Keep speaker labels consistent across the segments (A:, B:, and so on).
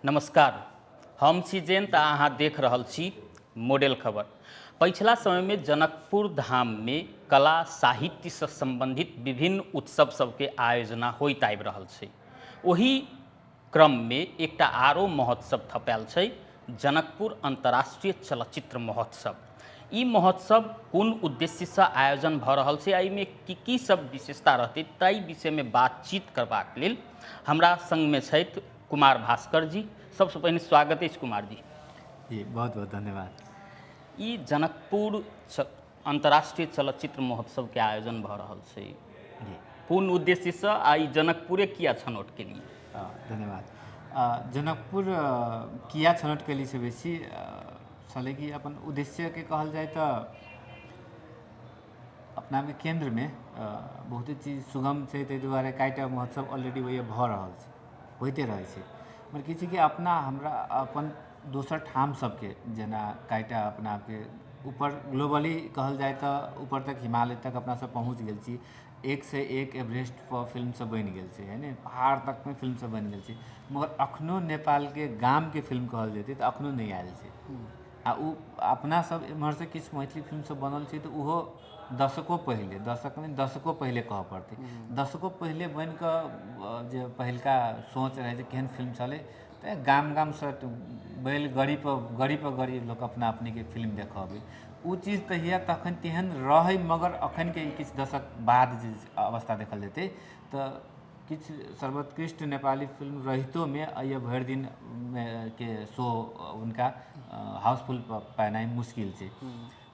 A: नमस्कार, हम छी जयंत आ अहाँ देख रहल छी मॉडल खबर। पछिला समयमे जनकपुर धाममे कला साहित्यसँ सम्बन्धित विभिन्न उत्सव सबके आयोजना होइत आबि रहल छै। ओहि क्रममे एकटा आरो महोत्सव थपायल छै, जनकपुर अन्तर्राष्ट्रीय चलचित्र महोत्सव। ई महोत्सव कोन उद्देश्यसँ आयोजन भऽ रहल छै आ एहिमे की की सब विशेषता रहतै, ताहि विषयमे बातचीत करबाक लेल हमरा सङ्गमे छथि कुमार भास्कर जी। सबसँ पहिने स्वागत अछि कुमार जी।
B: जी, बहुत बहुत धन्यवाद।
A: ई जनकपुर अन्तर्राष्ट्रीय चलचित्र महोत्सवके आयोजन भऽ रहल छै
B: जी,
A: कोन उद्देश्यसँ आ ई जनकपुरे किया छनौट केलियै?
B: धन्यवाद। जनकपुर किया छनौट केली से बेसी छलै कि अपन उद्देश्यके कहल जाय तऽ अपनामे केन्द्रमे बहुते चीज सुगम छै, ताहि दुआरे कएटा महोत्सव ऑलरेडी ओहिए भऽ रहल छै, होइते रहै छै। मगर की छै कि अपना हमरा अपन दोसर ठाम सबके जेना कएटा अपना आपके ऊपर ग्लोबली कहल जाय तऽ ऊपर तक हिमालय तक अपना सब पहुँच गेल छी। एकसँ एक एवरेस्टपर फिल्म सब बनि गेल छै, है ने, पहाड़ तकमे फिल्म सब बनि गेल छै, मगर अखनो नेपालके गामके फिल्म कहल जेतै तऽ अखनो नहि आयल छै। आ ओ अपना सब एम्हरसँ किछु मैथिली फिल्म सब बनल छै तऽ ओहो दशको पहिले, दशक नहि दशको पहिले कहऽ पड़तै, दशको पहिले बनि कऽ जे पहिलका सोच रहै जे केहन फिल्म छलै तऽ गाम गामसँ बैल गाड़ीपर गाड़ीपर गाड़ी लोक अपना अपनीके फिल्म देखऽ अबै। ओ चीज तहिया तखन तेहन रहै, मगर अखनके किछु दशक बाद जे अवस्था देखल जेतै तऽ किछु सर्वोत्कृष्ट नेपाली फिल्म रहितोमे अइए भरि दिन के शो हुनका हाउसफुल पेनाइ मुश्किल छै।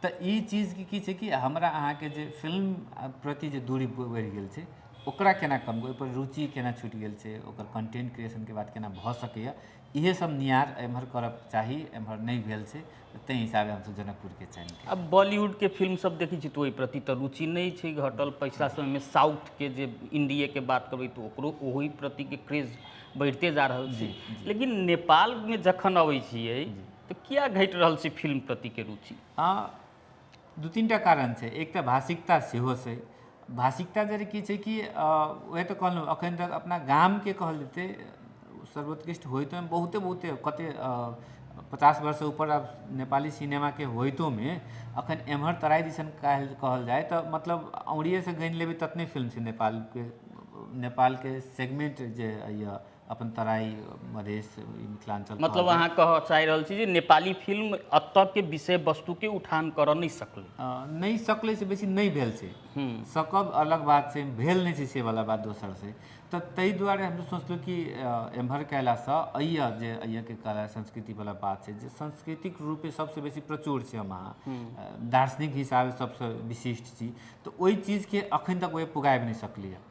B: तऽ ई चीजके की छै कि हमरा अहाँके जे फिल्म प्रति जे दूरी बढ़ि गेल छै ओकरा केना कम, ओहिपर रुचि केना छुटि गेल छै, ओकर कंटेंट क्रिएशनके बात केना भऽ सकैए, इहे सब नियार एम्हर करब चाही, एम्हर नहि भेल छै, ताहि हिसाबे हमसब जनकपुरके चयन केलहुँ।
A: आब बॉलीवुडके फिल्म सब देखै छी तऽ ओहि प्रति तऽ रुचि नहि छै घटल। पछिला समयमे साउथके जे इंडियेके बात करबै तऽ ओकरो ओहि प्रतिके क्रेज बढ़िते जा रहल छै, लेकिन नेपालमे जखन अबै छियै तऽ किया घटि रहल छै फिल्म प्रतिके रुचि?
B: दू तीन टा कारण छै। एक तऽ भाषिकता सेहो छै। भाषिकता जरे की छै कि वएह तऽ कहलहुँ, अखन तक अपना गामके कहल जेतै सर्वोत्कृष्ट होइतोमे बहुते बहुते कते 50 वर्षसँ ऊपर आब नेपाली सिनेमाके होइतोमे अखन एम्हर तराइ दिसन कहल जाय तऽ मतलब अङ्गुरिएसँ गनि लेबै ततने फिल्म छै नेपालके। नेपालके सेगमेंट जे यऽ अपन तराई मधेश मिथिलाञ्चल।
A: मतलब अहाँ कहऽ चाहि रहल छी जे नेपाली फिल्म एतऽके विषय वस्तुके उठान करऽ नहि सकलै?
B: नहि सकलै से बेसी नहि भेल छै, सकब अलग बात छै, भेल नहि छै से वाला बात दोसर छै। तऽ ताहि दुआरे हम सोचलहुँ कि एम्हर कयलासँ अइए जे अइएके कला संस्कृतिवला बात छै जे सांस्कृतिक रूपे सबसँ बेसी प्रचुर छै, हम अहाँ दार्शनिक हिसाबे सबसँ विशिष्ट छी, तऽ ओहि चीजके अखन तक ओहि पुगाबि नहि सकलियै।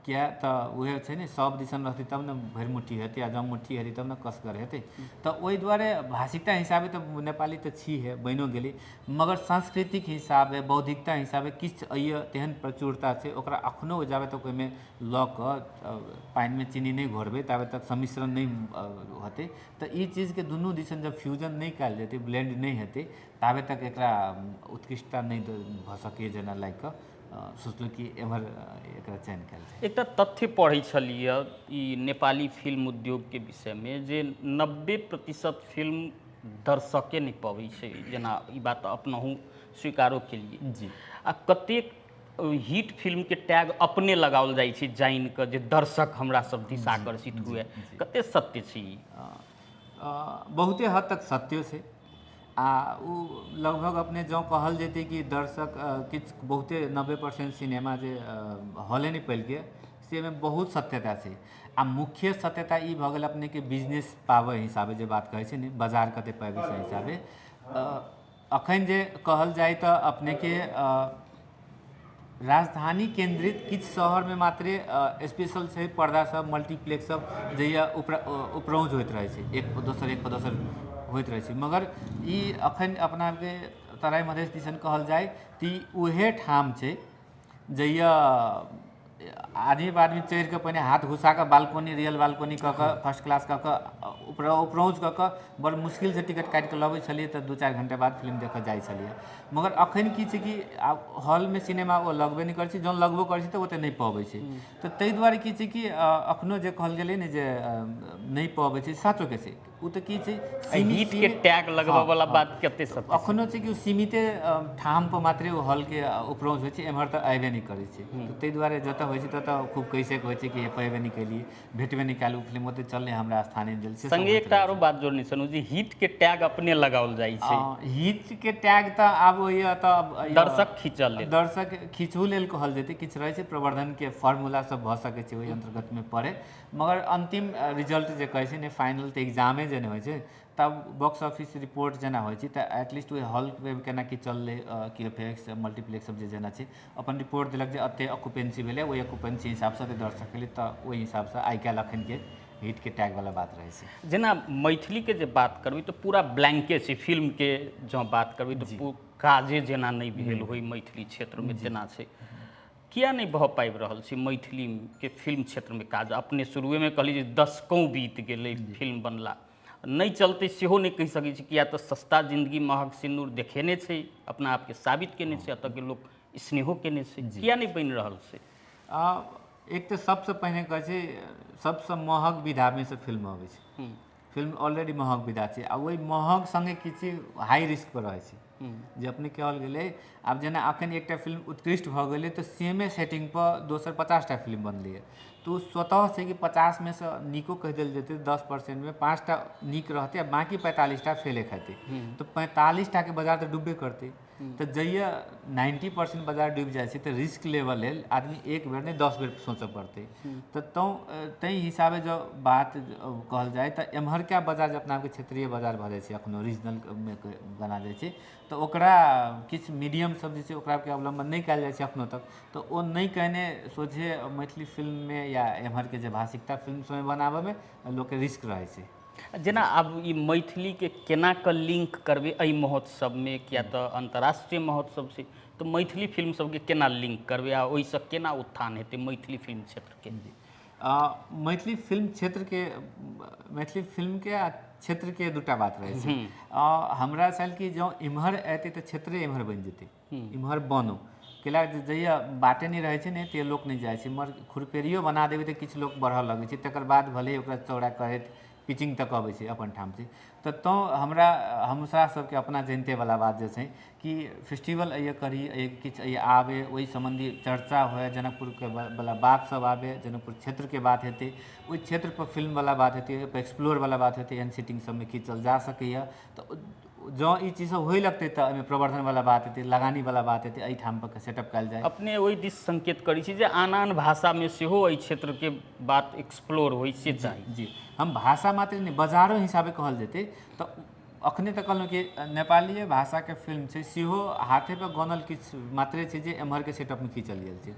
B: किए तऽ उएह छै ने, सभ दिसन रहतै तब ने भरि मुट्ठी हेतै, आ जँ मुट्ठी हेतै तब ने कसगर हेतै। तऽ ओहि दुआरे भाषिकता हिसाबे तऽ नेपाली तऽ छीहे, बनिओ गेलै, मगर सांस्कृतिक हिसाबे बौद्धिकता हिसाबे किछु अइ तेहन प्रचुरता छै ओकरा अखनो जाबे तक ओहिमे लऽ कऽ पानिमे चीनी नहि घोरबै ताबे तक सम्मिश्रण नहि हेतै। तऽ ई चीजके दुनू दिसन जब फ्यूजन नहि कयल जेतै, ब्लेंड नहि हेतै, ताबे तक एकरा उत्कृष्टता नहि भऽ सकैए जेना लागि कऽ सोचलहुँ कि एम्हर एकरा चयन कयल जाय।
A: एकटा तथ्य पढ़ै छलियै ई नेपाली फिल्म उद्योगके विषयमे जे 90% फिल्म दर्शके नहि पबै छै, जेना ई बात अपनहु स्वीकारो केलियै
B: जी।
A: आ कतेक हिट फिल्मके टैग अपने लगाओल जाइ छै जानि कऽ जे दर्शक हमरा सब दिस आकर्षित हुए, कते सत्य छै ई?
B: बहुते हद तक सत्यो छै। आ ओ लगभग अपने जँ कहल जेतै कि दर्शक किछु बहुते 90% सिनेमा जे हॉले नहि पैलकै से ओहिमे बहुत सत्यता छै। आ मुख्य सत्यता ई भऽ गेल अपनेके बिजनेस पाबै हिसाबे जे बात कहै छै ने, बाजार कते पाबै से हिसाबे अखन जे कहल जाय तऽ अपनेके राजधानी केन्द्रित किछु शहरमे मात्रे स्पेशल छै पर्दा सब, मल्टीप्लेक्स सब, जहिया उपरौज होइत रहै छै, एक पर दोसर एक पर दोसर होइत रहै छै। मगर ई अखन अपना आपके तराई मधेश दिसन कहल जाय तऽ ई उहे ठाम छै जहिया आदमी पर आदमी चढ़ि कऽ पहिने हाथ घुसा कऽ बालकोनी, रियल बालकोनी कऽ कऽ फर्स्ट क्लास कऽ कऽ उपरौज कऽ कऽ बड़ मुश्किलसँ टिकट काटि कऽ लबै छलियै, तऽ 2-4 घंटा बाद फिल्म देखऽ जाइ छलियै। मगर अखन की छै कि आब हॉलमे सिनेमा ओ लगबे नहि करै छै, जहन लगबो करै छै तऽ ओते नहि पबै छै। तऽ ताहि दुआरे की छै कि अखनो जे कहल गेलै ने जे नहि पबै छै, साचोके छै। ओ तऽ की छै,
A: हिटके टैग लगबऽ वाला बात कते सत्य?
B: अखनो छै कि ओ सीमिते ठाम पर मात्रे ओ हॉलके उपरौज होइ छै, एम्हर तऽ अयबे नहि करै छै। तऽ ताहि दुआरे जतऽ होइ छै ततऽ खूब कैसे होइ छै कि हे पयबे नहि केलियै, भेटबे नहि कयल ओ फिल्म, ओते चललै हमरा स्थाने देल से।
A: संगे एकटा आरो बात जोड़ने छलहुँ जे हिटके टैग अपने लगाओल जाइ छै।
B: हिटके टैग तऽ आब होइए तऽ
A: दर्शक खींचल लेल,
B: दर्शक खींचू लेल कहल जेतै। किछु रहै छै प्रवर्धनके फॉर्मूला सब भऽ सकै छै ओहि अन्तर्गतमे पड़े, मगर अन्तिम रिजल्ट जे कहै छै ने, फाइनल तऽ एग्जामे जे होइ छै, तब बॉक्स ऑफिस रिपोर्ट जेना होइ छै, तऽ एटलीस्ट ओहि हॉलमे केना की चललै, की एफ मल्टीप्लेक्स सब जे जेना छै अपन रिपोर्ट देलक जे एते ऑक्युपेंसी भेलै, ओहि ऑक्युपेंसी हिसाबसँ एते दर्शक भेलै, तऽ ओहि हिसाबसँ आइ काल्हि अखनके हिटके टैगवला बात रहै छै।
A: जेना मैथिलीके जे बात करबै तऽ पूरा ब्लैंके छै। फिल्मके जँ बात करबै तऽ काजे जेना नहि भेल होइ मैथिली क्षेत्रमे तेना छै। किया नहि भऽ पाबि रहल छै मैथिलीके फिल्म क्षेत्रमे काज? अपने शुरुएमे कहली जे दशकों बीत गेलै फिल्म बनला, नहि चलतै सेहो नहि कहि सकै छी, किया तऽ सस्ता जिन्दगी महग सिन्दूर देखेने छै, अपना आपके साबित केने छै, एतऽके लोक स्नेहो केने छै। किया नहि बनि रहल छै?
B: एक तऽ सबसँ पहिने कहै छै, सबसँ महग विधामे से फिल्म अबै छै। फिल्म ऑलरेडी महग विधा छै, आ ओहि महग सङ्गे किछु हाई रिस्क पर रहै छै जे अपने कहल गेलै। आब जेना अखन एकटा फिल्म उत्कृष्ट भऽ गेलै तऽ सेमे सेटिंग पर दोसर 50टा फिल्म बनलैए, तऽ ओ स्वतः छै कि 50मे सँ नीको कहि देल जेतै, 10%मे 5टा नीक रहतै आ बाँकी 45टा फेले खेतै, तऽ 45टाके बाजार तऽ डूबबे करतै। तऽ जहिया 90% बाजार डूबि जाइ छै तऽ रिस्क लेबऽ लेल आदमी एक बेर नहि 10 बेर सोचऽ पड़तै। तऽ तौँ ताहि हिसाबे जँ बात कहल जाय तऽ एम्हरका बाजार जे अपना आपके क्षेत्रीय बाजार भऽ जाइ छै, एखनो रीजनलमे बना जाइ छै, तऽ ओकरा किछु मीडियम सब जे छै ओकराके अवलम्बन नहि कयल जाइ छै एखनो तक। तऽ ओ नहि कयने सोझे मैथिली फिल्ममे या एम्हरके जे भाषिकता फिल्म सबमे बनाबऽमे लोकके रिस्क रहै छै।
A: जेना आब ई मैथिलीके केना कऽ लिंक करबै एहि महोत्सवमे, किया तऽ अन्तर्राष्ट्रीय महोत्सव छै, तऽ मैथिली फिल्म सबके केना लिंक करबै आ ओहिसँ केना उत्थान हेतै मैथिली फिल्म क्षेत्रके?
B: मैथिली फिल्म क्षेत्रके, मैथिली फिल्मके आ क्षेत्रके दूटा बात रहै छै। हमरा छल कि जँ इम्हर एतै तऽ क्षेत्रे एम्हर बनि जेतै, इम्हर बनो कैला जहिया बाटे नहि रहै छै ने तहिया लोक नहि जाइ छै, मगर खुरपेरियो बना देबै तऽ किछु लोक बढ़ऽ लगै छै, तकर बाद भले ओकरा चौड़ा करैत पिचिंग तक अबै छै अपन ठाम छै। तऽ तँ हमरा सबके अपना जनितेवला बात जे छै कि फेस्टिवल अइए करी, अइए किछु अइए आबै, ओहि सम्बन्धी चर्चा हुए, जनकपुरके वला बात सब आबै, जनकपुर क्षेत्रके बात हेतै, ओहि क्षेत्रपर फिल्मवला बात हेतै, ओहिपर एक्सप्लोरवला बात हेतै, एहन सेटिंग सबमे खींचल जा सकैए। तऽ जँ ई चीज सब होइ लगतै तऽ एहिमे प्रवर्धनवला बात हेतै, लगानीवला बात हेतै, एहिठाम पर सेटअप कयल जाय।
A: अपने ओहि दिस संकेत करै छी जे आन आन भाषामे सेहो एहि क्षेत्रके बात एक्सप्लोर होइ से चाही।
B: जी, हम भाषा मात्र नहि, बाजारो हिसाबे कहल जेतै तऽ अखने तऽ कहलहुँ कि नेपालीय भाषाके फिल्म छै सेहो हाथे पर गनल किछु मात्रे छै जे एम्हरके सेटअपमे खींचल गेल छै,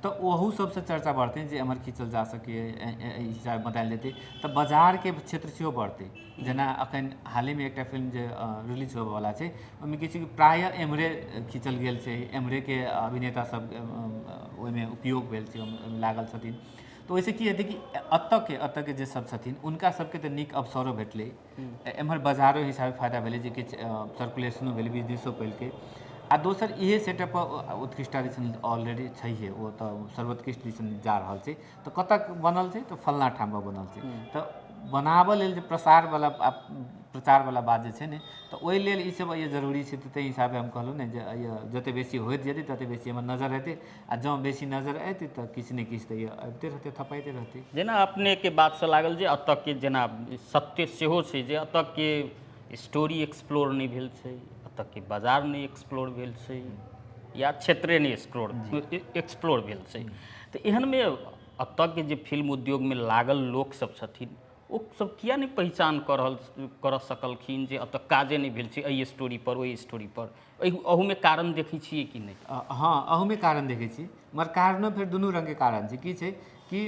B: तऽ ओहू सबसँ चर्चा बढ़तै जे एम्हर खींचल जा सकैए, एहि हिसाबे बनायल जेतै तऽ बाजारके क्षेत्र सेहो बढ़तै। जेना अखन हालेमे एकटा फिल्म जे रिलीज होबऽवला छै ओहिमे की छै कि प्रायः एम्हरे खींचल गेल छै, एम्हरेके अभिनेता सब ओहिमे उपयोग भेल छै, ओहिमे लागल छथिन। तऽ ओहिसँ की हेतै कि एतऽके जे सब छथिन हुनका सबके तऽ नीक अवसरो भेटलै, एम्हर बाजारो हिसाबे फायदा भेलै जे किछु सर्कुलेशनो भेलै, बिजनेसो केलकै। आ दोसर इहे सेटअप उत्कृष्टता दिसन ऑलरेडी छैहे, ओ तऽ सर्वोत्कृष्ट दिसन जा रहल छै। तऽ कतऽ बनल छै तऽ फलना ठामपर बनल छै, तऽ बनाबऽ लेल जे प्रसारवला प्रचारवला बात जे छै ने, तऽ ओहि लेल ई सब जरूरी छै। तऽ ताहि हिसाबे हम कहलहुँ ने जे जतेक बेसी होइत जेतै ततेक बेसी हमर नजर हेतै, आ जँ बेसी नजर एतै तऽ किछु ने किछु तऽ अबिते रहतै, थपाइते रहतै।
A: जेना अपनेके बातसँ लागल जे एतऽके जेना सत्य सेहो छै जे एतऽके स्टोरी एक्सप्लोर नहि भेल छै, एतऽके बाजार नहि एक्सप्लोर भेल छै, या क्षेत्रे नहि एक्सप्लोर भेल छै। तऽ एहनमे एतऽके जे फिल्म उद्योगमे लागल लोकसब छथिन ओ सब किया नहि पहिचान कऽ रहल करऽ सकलखिन जे एतऽ काजे नहि भेल छै एहि स्टोरीपर ओहि स्टोरीपर? अहूमे कारण देखै छियै कि नहि?
B: हँ, अहूमे कारण देखै छी, मगर कारणो फेर दुनू रङ्गके कारण छै। की छै कि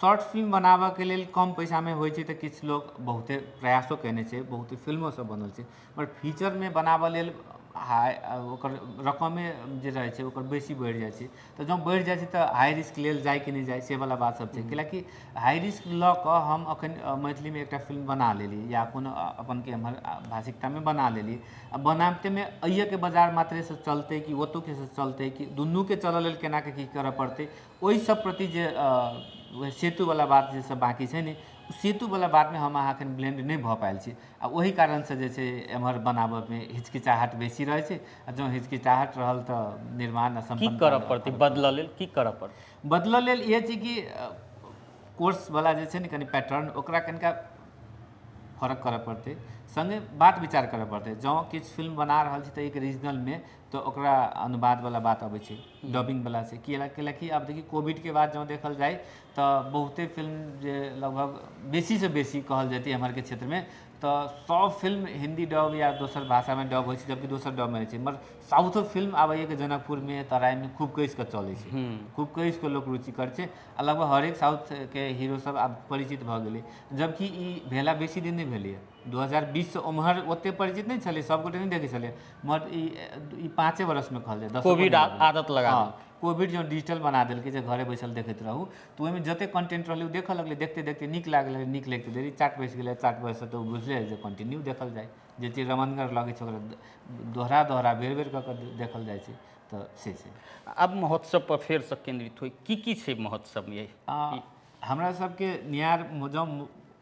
B: शॉर्ट फिल्म बनाबऽके लेल कम पैसामे होइ छै तऽ किछु लोक बहुते प्रयासो कयने छै, बहुते फिल्मो सब बनल छै, मगर फीचरमे बनाबऽ लेल हाई ओकर रकमे जे रहै छै ओकर बेसी बढ़ि जाइ छै। तऽ जँ बढ़ि जाइ छै तऽ हाई रिस्क लेल जाय कि नहि जाय, से वला बात सब छै। कैलाकि हाई रिस्क लऽ कऽ हम अखन मैथिलीमे एकटा फिल्म बना लेली या कोनो अपन के एम्हर भाषिकतामे बना लेली, आ बनाबतेमे अइएके बाजार मात्रेसँ चलतै कि ओतौके से चलतै, कि दुनूके चलऽ लेल केनाके की करऽ पड़तै, ओहि सब प्रति जे सेतुवला बात जे सब बाँकी छै ने, सेतुवला बातमे हम अहाँ एखन ब्लेंड नहि भऽ पायल छी। आ ओहि कारणसँ जे छै एम्हर बनाबऽमे हिचकिचाहट बेसी रहै छै, आ जँ हिचकिचाहट रहल तऽ निर्माण आ
A: की
B: सम्पन्नता
A: करऽ पड़तै बदलऽ लेल? की करऽ पड़तै
B: बदलऽ लेल? इहे छै कि कोर्सवला जे छै ने कनि पैटर्न, ओकरा कनिका फरक करऽ पड़तै, सङ्गे बात विचार करऽ पड़तै। जँ किछु फिल्म बना रहल छी तऽ एक रीजनलमे तऽ ओकरा अनुवादवला बात अबै छै, डबिंगवला छै। कैलाकि आब देखी, कोविडके बाद जँ देखल जाय तऽ बहुते फिल्म जे लगभग बेसीसँ बेसी कहल जेतै एम्हरके क्षेत्रमे तऽ सब फिल्म हिन्दी डब या दोसर भाषामे डब होइ छै, जबकि दोसर डबमे रहै छै। मगर साउथो फिल्म आबैए कि जनकपुरमे, तराइमे खूब कसिकऽ चलै छै, खूब कसिकऽ लोक रुचि करै छै, आ लगभग हरेक साउथके हीरो सब आब परिचित भऽ गेलै, जबकि ई भेला बेसी दिन नहि भेलैए। 2020सँ ओम्हर ओतेक परिचित नहि छलै, सबगोटे नहि देखै छलै, मगर ई ई 5 बरसमे कहल जाय 10
A: कोविड आदत लगा।
B: हँ, कोविड जँ डिजिटल बना देलकै जे घरे बैसल देखैत रहू, तऽ ओहिमे जतेक कंटेंट रहलै ओ देखऽ लगलै। देखते देखते नीक लागलै, नीक लगिते देरी चाट बैसि गेलै। चाट बैसल तऽ ओ बुझले जे कंटिन्यू देखल जाय। जे चीज रमणगर लगै छै ओकरा दोहरा दोहरा, बेर बेर कऽ कऽ देखल जाइ छै, तऽ से छै।
A: आब महोत्सव पर फेरसँ केन्द्रित होइ, की की छै महोत्सवमे?
B: हमरा सबके नियार जँ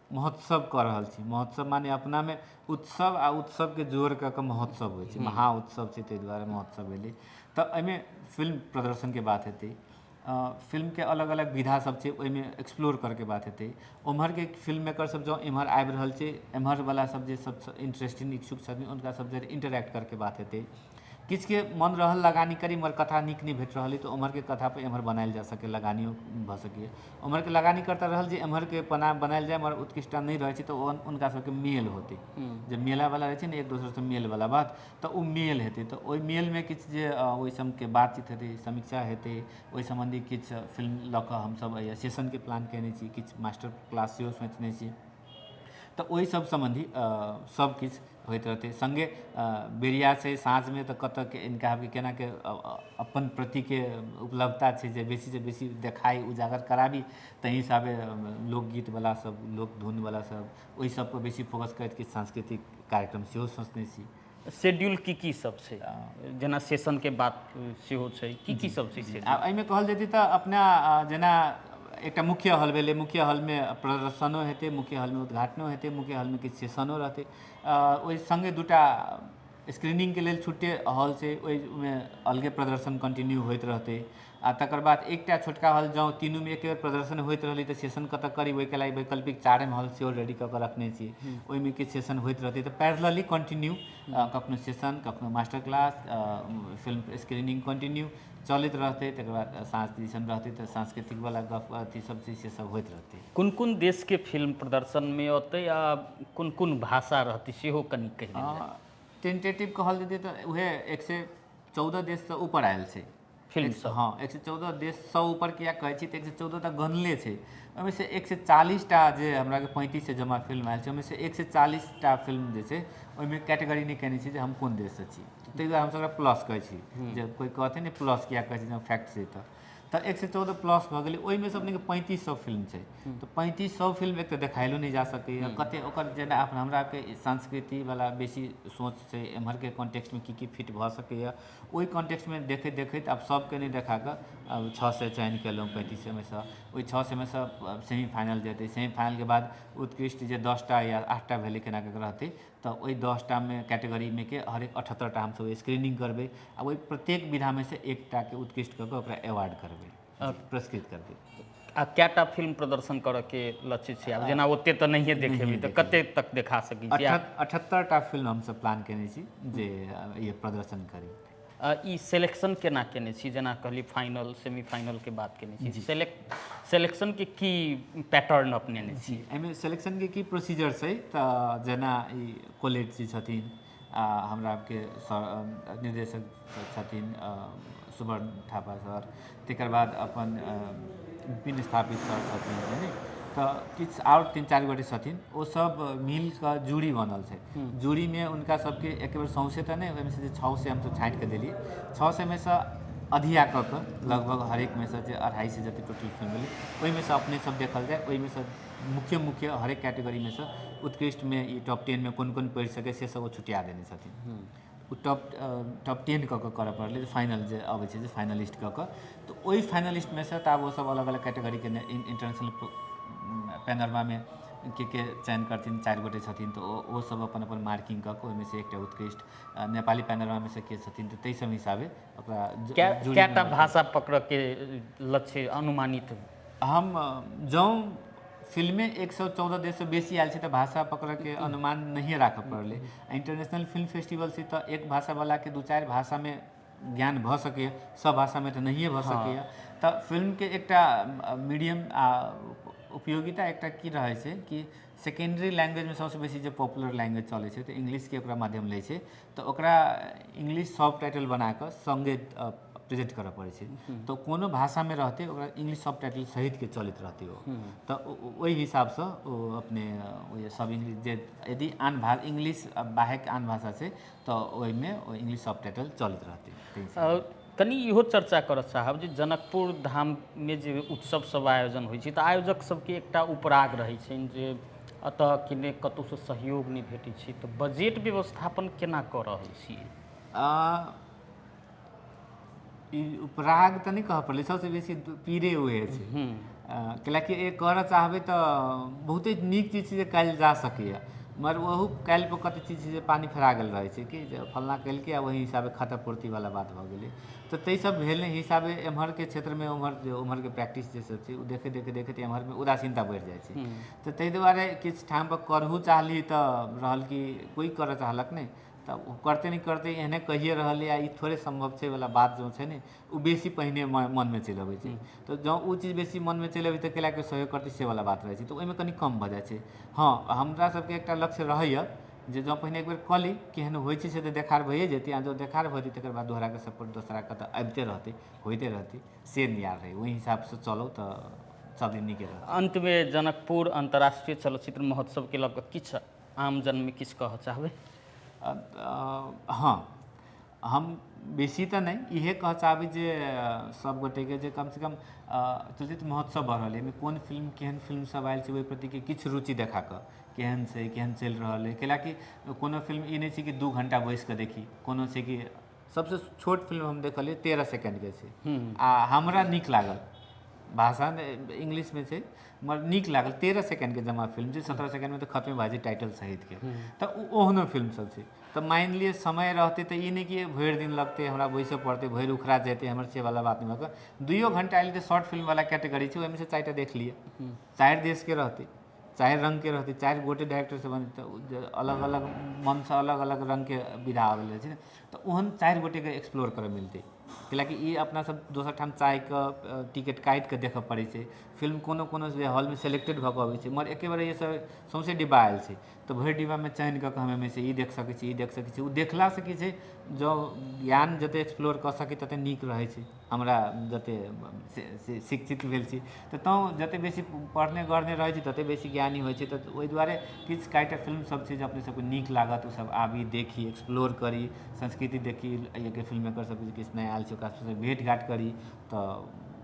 B: महोत्सव कऽ रहल छी, महोत्सव माने अपनामे उत्सव आ उत्सवके जोड़ कऽ कऽ महोत्सव होइ छै, महा उत्सव छै, ताहि दुआरे महोत्सव भेलै। तऽ एहिमे फिल्म प्रदर्शनके बात हेतै, फिल्मके अलग अलग विधा सब छै, ओहिमे एक्सप्लोर करैके बात हेतै। ओम्हरके फिल्म मेकर सब जँ एम्हर आबि रहल छै, एम्हरवला सब जे सब इंटरेस्टिंग इच्छुक छथिन, हुनका सब जरे इंटरेक्ट करैके बात हेतै। किछुके मन रहल लगानी करी, मगर कथा नीक नहि भेट रहल अइ, तऽ ओम्हरके कथापर एम्हर बनायल जा सकै, लगानियो भऽ सकैए। ओम्हरके लगानी करता रहल जे एम्हरके बनायल जाय, मगर उत्कृष्टता नहि रहै छै, तऽ ओ हुनका सबके मेल होतै। जे मेलावला रहै छै ने, एक दोसरसँ मेलवला बात, तऽ ओ मेल हेतै। तऽ ओहि मेलमे किछु जे ओहि सबके बातचीत हेतै, समीक्षा हेतै, ओहि सम्बन्धी किछु फिल्म लऽ कऽ हमसब एहि सेशनके प्लान कयने छी, किछु मास्टर क्लास सेहो सोचने छी। तऽ ओहि सब सम्बन्धी सब किछु होइत रहतै। सङ्गे बेरिया छै साँझमे, तऽ कतऽ इनका केनाके अपन प्रतिके उपलब्धता छै जे बेसीसँ बेसी देखाइ, उजागर कराबी, ताहि हिसाबे लोकगीतवला सब, लोकधुनवला सब, ओहि सबपर बेसी फोकस करैत किछु सांस्कृतिक कार्यक्रम सेहो सोचने छी।
A: शेड्यूल की की सब छै? जेना सेशनके बात सेहो छै, की की सब छै शेड्यूल?
B: आ एहिमे कहल जेतै तऽ अपना जेना एकटा मुख्य हॉल भेलै, मुख्य हॉलमे प्रदर्शनो हेतै, मुख्य हॉलमे उद्घाटनो हेतै, मुख्य हॉलमे किछु सेशनो रहतै। ओहि सङ्गे दूटा स्क्रीनिंगके लेल छुट्टे हॉल छै, ओहिमे अलगे प्रदर्शन कंटिन्यू होइत रहतै। आ तकर बाद एकटा छोटका हॉल, जँ तीनूमे एके बेर प्रदर्शन होइत रहलै तऽ सेशन कतऽ करी, ओहिके लागि वैकल्पिक चारिम हॉल सेहो रेडी कऽ कऽ रखने छी, ओहिमे किछु सेशन होइत रहतै। तऽ पैरेलली कंटिन्यू कखनो सेशन, कखनो master class, film screening continue चलैत रहतै। तकर बाद साँझ दिसन रहतै तऽ सांस्कृतिकवला गप अथी सब छै, से सब होइत रहतै।
A: कोन कोन देशके फिल्म प्रदर्शनमे अतै आ कोन कोन भाषा रहतै, सेहो कनि कहि देल जाय।
B: टेंटेटिव कहल जेतै तऽ उएह 114 देशसँ ऊपर आयल छै
A: फिल्म सब।
B: हँ, 114 देशसँ ऊपर किया कहै छी तऽ 114 तऽ गनले छै, ओहिमे से 140टा जे हमराके 35 से जमा फिल्म आयल छै, ओहिमे से 140टा फिल्म जे छै, ओहिमे कैटेगरी नहि केने छी जे हम कोन देशसँ छी, ताहि दुआरे हमसब ओकरा प्लस कहै छी। जे कोइ कहतै ने प्लस किया कहै छी, जे फैक्ट छै। तऽ 114 प्लस भऽ गेलै, ओहिमे से अपनेके 3500 फिल्म छै। तऽ 3500 फिल्म एक तऽ देखायलो नहि जा सकैए कते ओकर। जेना अपन हमराके संस्कृतिवला बेसी सोच छै, एम्हरके कॉन्टेक्स्टमे की की फिट भऽ सकैए, ओहि कॉन्टेक्स्टमे देखैत देखैत आब सबके नहि देखा कऽ आब 600 चयन केलहुँ 3500मे सँ। ओहि 600मे सँ सेमीफाइनल जेतै, सेमीफाइनलके बाद उत्कृष्ट जे 10टा या 8टा भेलै, केना कऽ रहतै, तऽ ओहि 10टामे कैटेगरीमे के हरेक 78टा हमसब स्क्रीनिंग करबै, आ ओहि प्रत्येक विधामे से एकटाके उत्कृष्ट कऽ कऽ ओकरा अवार्ड करबै, पुरस्कृत करबै।
A: आ कएटा फिल्म प्रदर्शन करऽके लक्ष्य छै? आब जेना ओते तऽ नहिए देखेबै, तऽ कते तक देखा सकै छी?
B: 78टा फिल्म हमसब प्लान केने छी जे ये प्रदर्शन करी।
A: ई सिलेक्शन केना केने छी? जेना कहली फाइनल, सेमीफाइनलके बात केने छी, सिलेक्शनके की पैटर्न अपनेने छी?
B: जी, एहिमे सिलेक्शनके की प्रोसीजर छै तऽ जेना ई कोलेट जी छथिन आ हमरा आरके सर निर्देशक छथिन सुवर्ण थापा सर, तकर बाद अपन विपिन स्थापित सर छथिन, है ने, तऽ किछु आओर 3-4 गोटे छथिन, ओ सब मिल कऽ जूरी बनल छै। जूरीमे हुनका सबके एक बेर सौंसे तऽ नहि, ओहिमे से जे 600 हमसब छाँटि कऽ देलियै, 600मे सँ अधिया कऽ कऽ लगभग हरेकमे सँ जे 250 जते टोटल फिल्म भेलै ओहिमे सँ अपने सब देखल जाय, ओहिमे सँ मुख्य मुख्य हरेक कैटेगरीमे सँ उत्कृष्टमे ई टॉप 10मे कोन कोन पढ़ि सकै से सब ओ छुटिया देने छथिन। ओ टॉप टॉप 10 कऽ कऽ करऽ पड़लै, फाइनल जे अबै छै जे फाइनलिस्ट कऽ कऽ, तऽ ओहि फाइनलिस्टमे सँ तऽ आब ओसब अलग अलग कैटेगरीके इंटरनेशनल पैनोरमामे के के चयन करथिन, 4 गोटे छथिन, तऽ ओ सब अपन अपन मार्किंग कऽ कऽ ओहिमे सँ एकटा उत्कृष्ट नेपाली पैनोरमामे सँ के छथिन, तऽ ताहि सब हिसाबे ओकरा
A: कएटा भाषा पकड़ऽके लक्ष्य अनुमानित?
B: हम जँ फिल्मे 114 देशसँ बेसी आयल छै तऽ भाषा पकड़ऽके अनुमान नहिए राखऽ पड़लै। इंटरनेशनल फिल्म फेस्टिवल छै तऽ एक भाषावलाके 2-4 भाषामे ज्ञान भऽ सकैए, सब भाषामे तऽ नहिए भऽ सकैए। तऽ फिल्मके एकटा मीडियम आ उपयोगिता एकटा की रहै छै कि सेकेंडरी लैंग्वेजमे सबसँ बेसी जे पॉपुलर लैंग्वेज चलै छै तऽ इंग्लिशके ओकरा माध्यम लै छै, तऽ ओकरा इंग्लिश सब टाइटल बनाकऽ सङ्गे प्रेजेंट करऽ पड़ै छै। तऽ कोनो भाषामे रहतै ओकरा इंग्लिश सब टाइटल सहितके चलैत रहतै ओ, तऽ ओहि हिसाबसँ ओ अपने ओहि सब इंग्लिश जे यदि आन भा इंग्लिश बाहेक आन भाषा छै तऽ ओहिमे ओ इंग्लिश सब टाइटल चलैत रहतै।
A: कनि इहो चर्चा करऽ चाहब जे जनकपुर धाममे जे उत्सव सब आयोजन होइ छै तऽ आयोजक सबके एकटा उपराग रहै छनि जे एतऽ कि नहि कतहुसँ सहयोग नहि भेटै छै, तऽ बजट व्यवस्थापन केना कऽ रहल छियै?
B: ई उपराग तऽ नहि कहऽ पड़लै, सबसँ बेसी पीरे उएह छै, कैलाकि एक करऽ चाहबै तऽ बहुते नीक चीज छै जे कयल जा सकैए, मगर ओहू काल्हि पर कते चीज छै जे पानि फेरा गेल रहै छै कि जे फल्लाँ केलकै आ ओहि हिसाबे खाता पूर्तिवला बात भऽ गेलै, तऽ ताहि सब भेल नहि हिसाबे एम्हरके क्षेत्रमे ओम्हर जे ओम्हरके प्रैक्टिस जे सब छै ओ देखैत देखैत देखैत एम्हरमे उदासीनता बढ़ि जाइ छै। तऽ ताहि दुआरे किछु ठामपर करहु चाहली तऽ रहल कि कोइ करऽ चाहलक नहि, तऽ ओ करते नहि करते एहने कहिए रहल यऽ, ई थोड़े सम्भव छै वला बात जो छै ने ओ बेसी पहिने मनमे चलि अबै छै। तऽ जँ ओ चीज बेसी मनमे चलि अबै छै तऽ कैला के सहयोग करतै से वला बात रहै छै, तऽ ओहिमे कनि कम भऽ जाइ छै। हँ, हमरा सबके एकटा लक्ष्य रहैए जे जँ पहिने एक बेर कऽ ली केहन होइ छै से तऽ देखार भइए जेतै, आ जँ देखार भऽ जेतै तकर बाद दोहराके सपोर्ट दोसराके तऽ अबिते रहतै होइते रहतै, से नियार रहै, ओहि हिसाबसँ चलू तऽ सब दिन नीके रहत।
A: अन्तमे जनकपुर अन्तर्राष्ट्रीय चलचित्र महोत्सवके लऽ कऽ किछु आमजनमे किछु कहऽ चाहबै?
B: हँ, हम बेसी तऽ नहि, इहे कहऽ चाहबै जे सब गोटेके जे कमसँ कम चलचित्र महोत्सव भऽ रहल अइ एहिमे कोन फिल्म केहन फिल्म सब आयल छै ओहि प्रतिके किछु रुचि देखा कऽ केहन छै केहन चलि रहल अइ, कैलाकि कोनो फिल्म ई नहि छै कि 2 घण्टा बैसिकऽ देखी, कोनो छै कि सबसँ छोट फिल्म हम देखलियै 13 सेकेण्डके छै आ हमरा नीक लागल, भाषा इंग्लिशमे छै मगर नीक लागल, 13 सेकेण्डके जमा फिल्म छै, 17 सेकेण्डमे तऽ खतमे भए जाइ टाइटल सहितके, तऽ ओहनो फिल्म सब छै। तऽ मानि लिअ समय रहतै तऽ ई नहि कि भरि दिन लगतै हमरा बैसऽ पड़तै भरि उखड़ा जेतै हमर से वला बात नहि भऽ कऽ 2 घण्टा आयल तऽ शॉर्ट फिल्म वला कैटेगरी छै ओहिमे से 4टा देख लिअ, 4 देशके रहतै, 4 रङ्गके रहतै, 4 गोटे डायरेक्टरसँ बनतै, तऽ अलग अलग मनसँ अलग अलग रङ्गके विधा आबल जाइ छै ने, तऽ ओहन 4 गोटेके एक्सप्लोर करऽ मिलतै। कैलाकि ई अपना सब दोसर ठाम चाहके टिकट काटिके देखऽ पड़ै छै फिल्म, कोनो कोनो जे हॉलमे सेलेक्टेड भऽ कऽ अबै छै, मगर एके बेर एहिसँ सौँसे डिब्बा आयल छै तऽ भरि डिब्बामे चयन कऽ कऽ हम एहिमे से ई देख सकै छी, ई देख सकै छी। ओ देखलासँ की छै जँ ज्ञान जतेक एक्सप्लोर कऽ सकी ततेक नीक रहै छै। हमरा जतेक शिक्षित भेल छी तऽ तँ जतेक बेसी पढ़ने गढ़ने रहै छी ततेक बेसी ज्ञानी होइ छै, तऽ ओहि दुआरे किछु कएटा फिल्म सब छै जे अपने सबके नीक लागत, ओसब आबी देखी एक्सप्लोर करी, संस्कृति देखी, एहिके फिल्म मेकर सब किछु नया आयल छै ओकरा सबसँ भेँट घाट करी, तऽ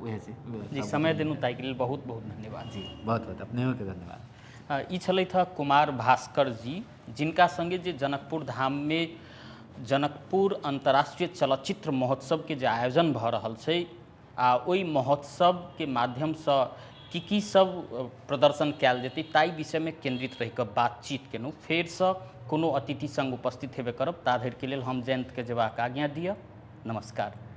B: उएह छै।
A: जी, समय देलहुँ ताहिके लेल बहुत बहुत धन्यवाद।
B: जी, बहुत बहुत अपनेहोके धन्यवाद।
A: ई छलथि हँ कुमार भास्कर जी, जिनका सङ्गे जे जनकपुर धाममे जनकपुर अन्तर्राष्ट्रीय चलचित्र महोत्सवके जे आयोजन भऽ रहल छै आ ओहि महोत्सवके माध्यमसँ की की सब प्रदर्शन कयल जेतै ताहि विषयमे केन्द्रित रहि कऽ बातचीत केलहुँ। फेरसँ कोनो अतिथि सङ्ग उपस्थित हेबे करब, ता धरिके लेल हम जयन्तके जेबाक आज्ञा दिअ। नमस्कार।